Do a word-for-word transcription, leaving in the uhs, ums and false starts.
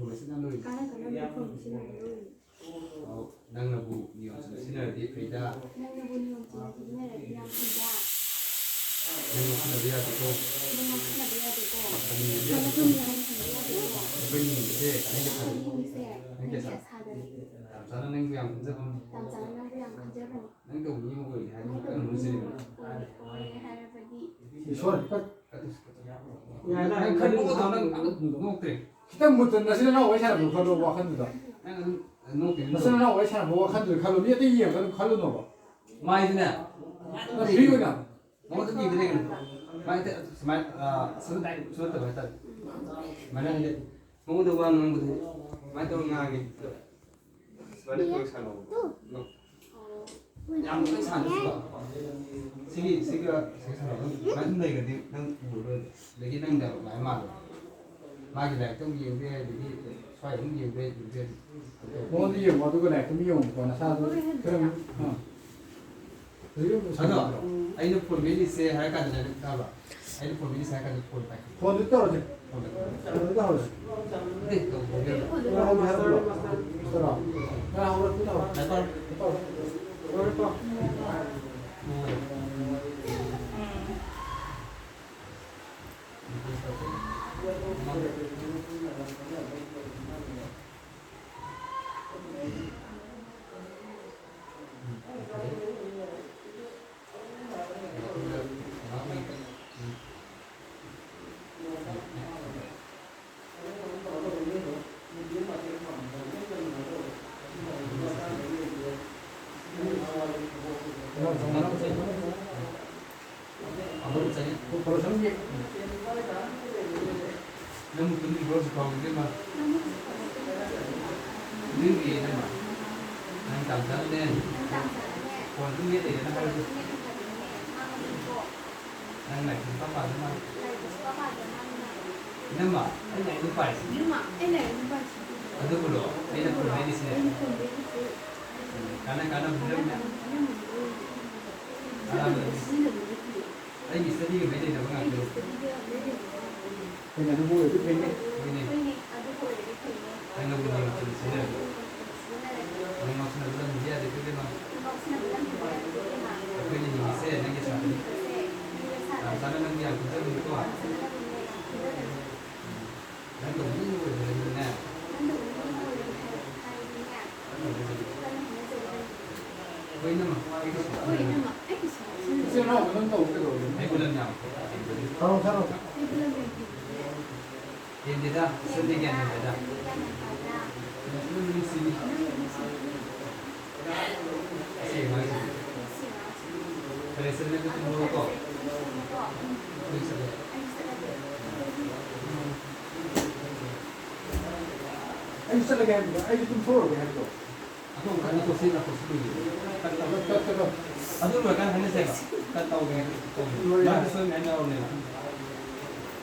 ꯀꯥꯟꯅ ꯀꯥꯟꯅꯕ ꯐꯪꯕꯁꯤꯅ ꯂꯧꯔꯤꯅꯤ꯫ ꯑꯣ, ꯅꯪꯅꯕꯨ ꯅꯤꯌꯣꯝ ꯆꯨꯝꯅ ꯁꯤꯖꯤꯟꯅꯔꯗꯤ ꯐꯩꯗ꯫ ꯅꯪꯅꯕꯨ ꯅꯤꯌꯣꯝ ꯆꯨꯝꯅ ꯁꯤꯖꯤꯟꯅꯔꯗꯤ ꯌꯥꯝ ꯐꯩꯗ꯫ ꯅꯪ ꯉꯥꯎꯁꯤꯟꯅꯕ ꯌꯥꯗꯦꯀꯣ꯫ ꯅꯪ ꯉꯥꯎꯁꯤꯟꯅꯕ ꯌꯥꯗꯦꯀꯣ꯫ ꯈꯪꯕ ꯃꯤꯅ ꯍꯥꯏꯍꯟꯕ ꯌꯥꯗꯦꯀꯣ꯫ ꯑꯩꯈꯣꯏ ꯅꯤꯌꯣꯝꯁꯦ ꯅꯪꯒꯤ ꯑꯁꯥꯗ꯫ ꯅꯪꯒꯤ ꯑꯁꯥꯗꯅꯤ꯫ ꯇꯥꯝꯆꯥꯅ ꯅꯪꯕꯨ ꯌꯥꯝ ꯈꯟꯖꯕ꯫ ꯇꯥꯝꯆꯥꯅ ꯅꯪꯕꯨ ꯌꯥꯝ ꯈꯟꯖꯕꯅꯤ꯫ ꯅꯪ ꯇꯧꯕ ꯃꯤ ꯑꯃ ꯑꯣꯏꯔꯦ ꯍꯥꯏꯔꯗꯤ ꯅꯪ ꯇꯧꯕ ꯃꯤ ꯑꯃ ꯑꯣꯏꯔꯦ ꯍꯥꯏꯔꯕꯗꯤ꯫ ꯏꯁꯣꯔ, ꯈꯤꯇꯪ ꯃꯨꯠꯇꯅ ꯅꯪ ꯑꯃꯨꯛ ꯅꯣꯛꯇ꯭ꯔꯦ꯫ ꯈꯤꯇꯪ ꯃꯨꯠꯇꯅ ꯅꯆꯤꯟ ꯅꯅꯥꯎ ꯋꯥꯔꯤ ꯁꯥꯟꯅꯕꯗꯣ ꯈꯜꯂꯣ, ꯋꯥꯈꯜꯗꯨꯗ꯫ ꯅꯪ ꯑꯗꯨꯝ ꯅꯣꯛꯇꯦ꯫ ꯅꯆꯤꯟ ꯅꯅꯥꯎ ꯋꯥꯔꯤ ꯁꯥꯟꯅꯕ ꯋꯥꯈꯜꯗꯨꯗ ꯈꯜꯂꯣ, ꯃꯤ ꯑꯇꯩ ꯌꯦꯡꯉꯒ ꯑꯗꯨꯝ ꯈꯜꯂꯨꯅꯣꯕ꯫ ꯃꯥꯏꯗꯨꯅꯦ꯫ ꯅꯪ free ꯑꯣꯏꯅ꯫ ꯃꯉꯣꯟꯗ ꯄꯤꯕꯗꯤ ꯂꯩꯒꯅꯨ꯫ ꯃꯥꯏꯗ ꯁꯨꯃꯥꯏꯅ, ꯑ, ꯑꯁꯣꯝꯗ direct ꯁꯨ ꯅꯠꯇꯕ ꯍꯥꯏꯇꯥꯔꯦ꯫ ꯁꯨꯃꯥꯏꯅ ꯍꯥꯏꯗꯤ ꯃꯉꯣꯟꯗ ꯋꯥ ꯉꯥꯡꯕꯗꯤ ꯁꯨꯃꯥꯏꯅ ꯇꯧꯔ ꯉꯥꯡꯉꯦ꯫ ꯁꯨꯃꯥꯏꯅ ꯇꯧꯔ ꯁꯥꯟꯅꯧ꯫ ꯌꯥꯝ ꯇꯣꯏꯅ ꯁꯥꯟꯅꯁꯤꯀꯣ꯫ ꯁꯤꯒꯤ, ꯁꯤꯒ, ꯁꯤꯒ ꯁꯥꯟꯅꯕ ꯁꯨꯃꯥꯏꯅ ꯁꯨꯝ ꯂꯩꯈ꯭ꯔꯗꯤ ꯅꯪ ꯎꯔꯔꯣꯏ꯫ ꯑꯗꯒꯤ ꯅꯪ dialogue ꯃꯌꯥꯝ ꯃꯥꯜꯂꯦ꯫ ꯃꯥꯒꯤ ꯂꯥꯏꯔꯤꯛꯇ ꯑꯃꯨꯛ ꯌꯦꯡꯕ ꯌꯥꯏ, ꯑꯗꯒꯤ ꯁ꯭ꯋꯥꯏꯗ ꯑꯃꯨꯛ ꯌꯦꯡꯕ ꯌꯥꯏ, ꯌꯦꯡꯕ ꯌꯥꯏ꯫ ꯃꯉꯣꯟꯗ ꯌꯦꯡꯉꯣ, ꯑꯗꯨꯒ ꯂꯥꯏꯔꯤꯛꯇ ꯑꯃꯨꯛ ꯌꯦꯡꯉꯣ, ꯅꯁꯥꯗꯣ ꯈꯔ, ꯑꯥ꯫ ꯍꯧꯖꯤꯛ ꯑꯃꯨꯛ ꯑꯗꯣ ꯁꯥꯟꯅꯕ꯭ꯔꯣ? ꯑꯩꯅ ꯐꯣꯟ ꯃꯦꯠꯂꯤꯁꯦ ꯍꯥꯏꯔ ꯀꯥꯟꯗꯅꯦ, ꯇꯥꯕ꯭ꯔꯥ? ꯑꯩꯅ ꯐꯣꯟ ꯃꯦꯠꯂꯤꯁꯦ ꯍꯥꯏꯔ ꯀꯥꯟꯗ ꯐꯣꯟ ꯄꯥꯏ꯫ ꯐꯣꯟꯗꯨ ꯇꯧꯔꯁꯦ꯫ ꯐꯣꯟꯗ꯫ ꯐꯣꯟꯗꯨ ꯇꯧꯔꯁꯦ꯫ ꯅꯠꯇꯦ, ꯇꯧꯕ ꯍꯧꯒꯦ꯫ ꯅꯪ ꯍꯧꯒꯦ ꯍꯥꯏꯕ꯭ꯔꯣ? ꯇꯧꯔꯣ꯫ ꯅꯪ ꯍꯧꯒꯠꯄ ꯇꯧꯔꯣ꯫ ꯉꯥꯏꯈꯣ꯫ ꯇꯧꯔꯣ꯫ ꯅꯪꯕꯨ ꯇꯨꯝꯅꯤꯡꯕ꯭ꯔꯣ ꯍꯧꯖꯤꯛ ꯐꯥꯎꯕ, ꯏꯕꯦꯝꯃ? ꯇꯨꯝꯅꯤꯡꯗꯤꯌꯦ, ꯏꯕꯦꯝꯃ꯫ ꯅꯪ ꯇꯥꯟ ꯆꯥꯅꯅꯦ꯫ ꯐꯣꯟ ꯑꯗꯨꯝ ꯃꯦꯠ ꯂꯩꯔꯦꯅ ꯍꯥꯏꯔꯁꯨ꯫ ꯅꯪ ꯂꯥꯏꯔꯤꯛ ꯁꯨꯡꯄꯥ ꯄꯥꯗ ꯃꯥꯜꯂꯦ꯫ ꯏꯅꯝꯃ, ꯑꯩ ꯂꯥꯏꯔꯤꯛ ꯑꯗꯨꯝ ꯄꯥꯏꯁꯤꯗꯤ꯫ ꯑꯗꯨꯕꯨꯔꯣ? ꯑꯩꯅ ꯐꯣꯟ ꯃꯦꯠꯂꯤꯁꯦ꯫ ꯀꯥꯟꯅ ꯀꯥꯟꯅꯕ ꯂꯩꯔꯝꯃꯦ꯫ ꯀꯥꯟꯅꯕ ꯂꯩ꯫ ꯑꯩꯒꯤ studyꯒ ꯃꯔꯤ ꯂꯩꯅꯕ ꯉꯥꯛꯇꯅꯤ꯫ ꯍꯣꯏꯅꯦ, ꯑꯗꯨꯕꯨ ꯑꯣꯏꯔꯗꯤ ꯐꯩꯅꯦ꯫ ꯍꯣꯏꯅꯦ꯫ ꯏꯆꯤꯜ ꯏꯅꯥꯎ ꯑꯗꯨꯝ ꯇꯧ ꯀꯩꯗꯧꯔꯒꯦ? ꯍꯩꯒꯨꯂꯟ ꯌꯥꯝ ꯊꯥꯔꯛꯑꯣ, ꯊꯥꯔꯛꯑꯣ꯫ ꯌꯦꯡꯗꯦꯗ, ꯁꯤꯗꯤ ꯒ꯭ꯌꯥꯟ ꯃꯦꯟ ꯇꯥꯗꯦ꯫ ꯑꯗꯨꯝ ꯅꯨꯡꯁꯤꯅꯤ꯫ ꯑꯁꯤ ꯑꯉꯥꯡꯁꯤ꯫ ꯐꯔꯦ, ꯁꯤꯗ ꯅꯪꯁꯨ ꯇꯨꯝꯍꯧꯔꯣꯀꯣ꯫ ꯑꯩꯁꯨ ꯆꯠꯂꯦ꯫ ꯑꯩꯁꯨ ꯆꯠꯂꯒꯦ ꯍꯥꯏꯕꯗꯣ, ꯑꯩꯁꯨ ꯇꯨꯝꯊꯣꯛꯎꯔꯒꯦ ꯍꯥꯏꯕꯗꯣ꯫ ꯑꯗꯨ ꯑꯃꯨꯛ ꯀꯟꯅ ꯇꯣꯁꯤ, ꯅꯥꯀꯣꯛꯁꯤ ꯂꯣꯏꯔꯦ꯫ ꯀꯠ ꯇꯧ꯫ ꯀꯠ, ꯀꯠ, ꯀꯠ꯫ ꯑꯗꯨ ꯂꯣꯏꯔꯀꯥꯟꯗ ꯍꯥꯏꯅꯁꯦꯕ꯫ ꯀꯠ ꯇꯧꯒꯦ, ꯇꯧꯒꯦ꯫ ꯂꯣꯏꯔꯦ꯫ ꯃꯥꯁꯨ ꯁꯣꯏꯗꯅ ꯍꯥꯏꯅꯔꯕꯅꯦꯕ꯫